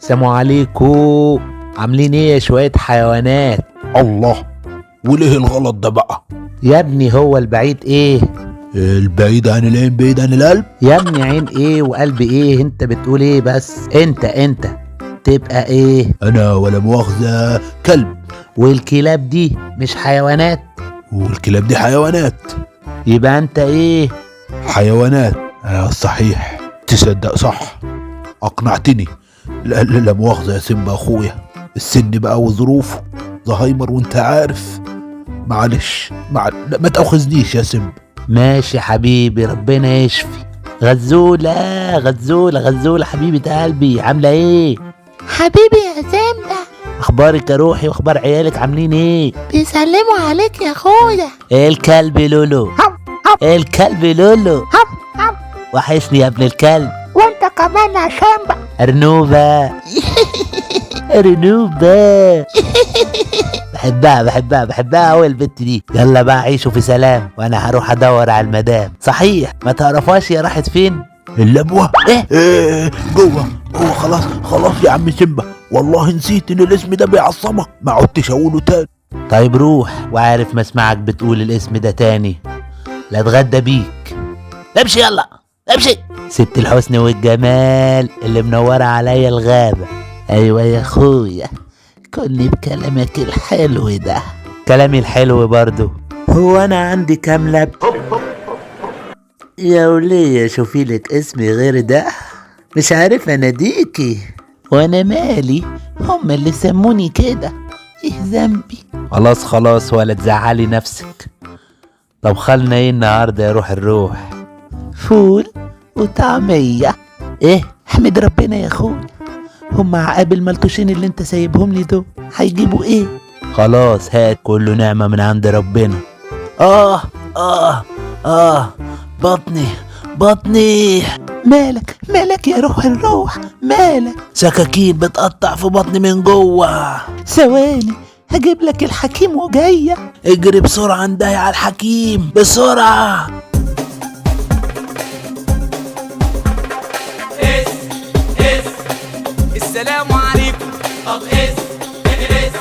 السلام عليكم، عاملين ايه يا شوية حيوانات؟ الله، وليه الغلط ده بقى؟ يا ابني هو البعيد ايه؟ البعيد عن العين بعيد عن القلب. يا ابني عين ايه وقلب ايه؟ انت بتقول ايه بس؟ انت تبقى ايه؟ انا ولا مؤاخذة كلب. والكلاب دي مش حيوانات؟ والكلاب دي حيوانات. يبقى انت ايه؟ حيوانات. صحيح، تصدق صح، اقنعتني. لا لا لا مؤاخذة يا سيمبا اخويا، السن بقى وظروفه، زهايمر وانت عارف. معلش لا، ما تأخذنيش يا سيمبا. ماشي حبيبي، ربنا يشفي. غزولة غزولة غزولة حبيبة قلبي، عاملة ايه؟ حبيبي يا سيمبا. اخبارك يا روحي واخبار عيالك عاملين ايه؟ بيسلموا عليك يا اخويا. ايه الكلب لولو؟ ايه الكلب لولو؟ وحشني يا ابن الكلب. وانت كمان يا سيمبا. أرنوبة أرنوبة، بحبها بحبها بحبها أوي البت دي. يلا بقى عيشوا في سلام، وأنا هروح أدور على المدام. صحيح ما تعرفهاش هي راحت فين؟ اللبوة؟ إيه؟ ايه جوه جوه. خلاص خلاص يا عم سيمبا، والله نسيت ان الاسم ده بيعصبك، ما عدتش اقوله تاني. طيب روح، وعارف ما اسمعك بتقول الاسم ده تاني لا اتغدى بيك. امشي يلا امشي. ست الحسن والجمال اللي منورة عليا الغابة. ايوه يا اخويا، كلني بكلامك الحلو ده. كلامي الحلو برضو. هو انا عندي كام لب؟ يا ولية شوفي لك اسمي غير ده، مش عارف اناديكي. وانا مالي، هم اللي سموني كده، ايه ذنبي؟ خلاص خلاص، ولا تزعلي نفسك. طب خلنا ايه النهارده يا روح الروح؟ فول وطعمية. ايه؟ احمد ربنا يا اخويا، هم عقاب الملطوشين اللي انت سايبهم لي دول هيجيبوا ايه؟ خلاص هات، كله نعمة من عند ربنا. اه اه اه، بطني بطني. مالك مالك يا روح الروح، مالك؟ سكاكين بتقطع في بطني من جوه. ثواني هجيب لك الحكيم وجاية. اجري بسرعة اندهي على الحكيم بسرعة. اس اس السلام عليكم. طب اس اس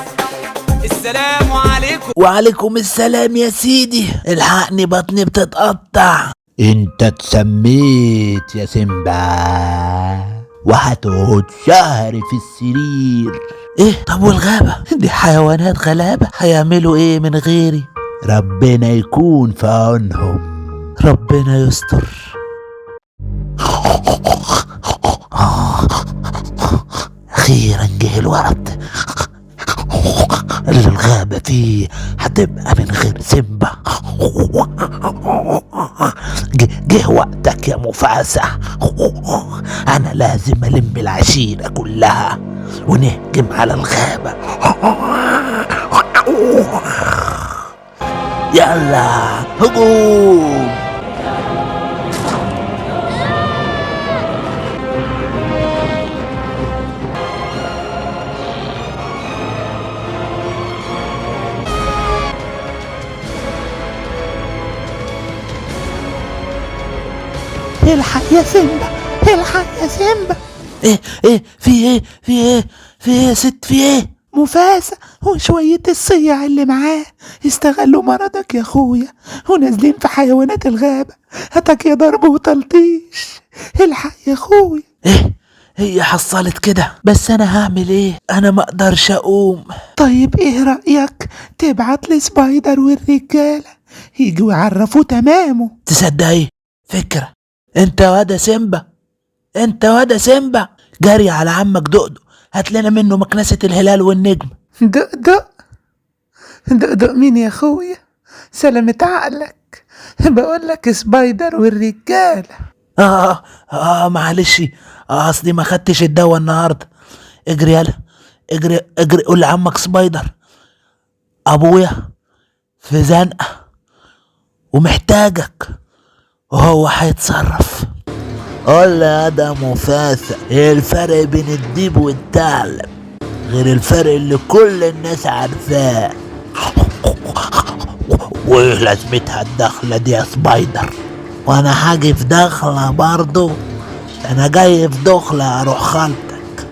السلام عليكم. وعليكم السلام يا سيدي، الحقني بطني بتتقطع. انت اتسميت يا سيمبا وهتقعد شهر في السرير. ايه؟ طب والغابة دي حيوانات غلابة، هيعملوا ايه من غيري؟ ربنا يكون في عونهم، ربنا يستر. اخيرا جه الورد اللي الغابة فيه هتبقى من غير سيمبا. جه وقتك يا مفاسة، أنا لازم ألم العشيرة كلها ونهجم على الغابة. يلا هجوم. الحق يا سيمبا، الحق يا سيمبا. ايه ايه في ايه في ايه في ايه يا ست في ايه؟ مفاسة وشوية الصيع اللي معاه استغلوا مرضك يا اخويا ونازلين في حيوانات الغابة. هتك يا ضرب وتلطيش. الحق يا اخويا. ايه هي حصلت كده؟ بس انا هعمل ايه؟ انا ما اقدرش اقوم. طيب ايه رأيك تبعت لسبايدر والرجالة يجوا يعرفوه تمامه؟ تصدقي فكرة. انت واد يا سيمبا، انت واد يا سيمبا، جري على عمك دقدق، هات لنا منه مكنسة الهلال والنجم. دقدق دقدق مين يا اخويا؟ سلامة عقلك، بقولك سبايدر والرجالة. معلش، اصلي ما خدتش الدواء النهارده. اجري يلا، اجري اجري، قول لعمك سبايدر ابويا في زنقة ومحتاجك وهو هيتصرف. قول يا ده مفاسة، ايه الفرق بين الديب والثعلب غير الفرق اللي كل الناس عارفاه؟ وايه لازمتها الدخلة دي يا سبايدر؟ وانا هاجي في دخلة برضو، انا جاي في دخلة اروح خالتك.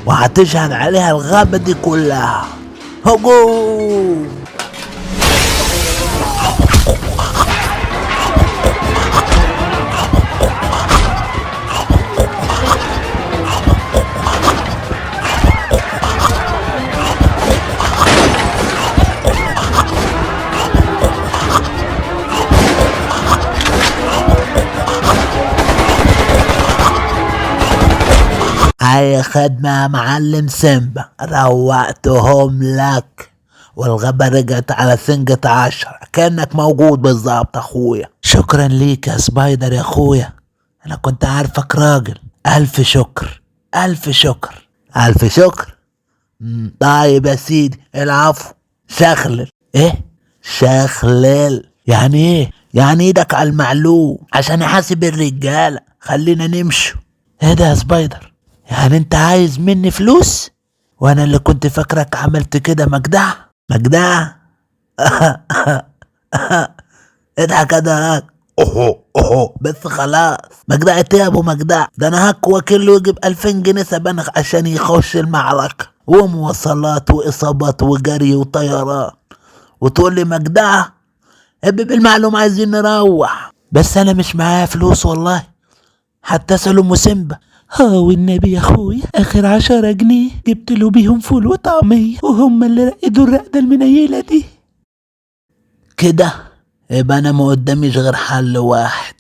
وهتشهد عليها الغابة دي كلها. هجوم! أي خدمة يا معلم سيمبا، روقتهم لك والغابة رجعت على سنجة 10 كأنك موجود بالظبط أخويا. شكرا ليك يا سبايدر يا أخويا، أنا كنت عارفك راجل. ألف شكر، ألف شكر، ألف شكر. طيب يا سيدي، العفو. شخلل. إيه شخلل؟ يعني إيه؟ يعني إيدك على المعلوم عشان أحاسب الرجالة. خلينا نمشي. إيه ده يا سبايدر؟ يعني انت عايز مني فلوس؟ وانا اللي كنت فاكرك عملت كده مجدع مجدع. اضحك كده. اوهو اوهو، بس خلاص. مجدع ايه يا ابو مجدع؟ ده انا هك وكيله يجيب 2000 جنيه سبانخ عشان يخش المعركة، ومواصلات واصابات وجري وطيران، وتقول لي مجدع؟ ابي بالمعلوم عايزين نروح. بس انا مش معايا فلوس والله، حتى اسأل ام سيمبا. ها والنبي يا اخويا، اخر 10 جنيه جبت له بيهم فول وطعمية، وهم اللي رقدوا الرقدة المنيلة دي. كده يبقى انا ما قداميش غير حل واحد،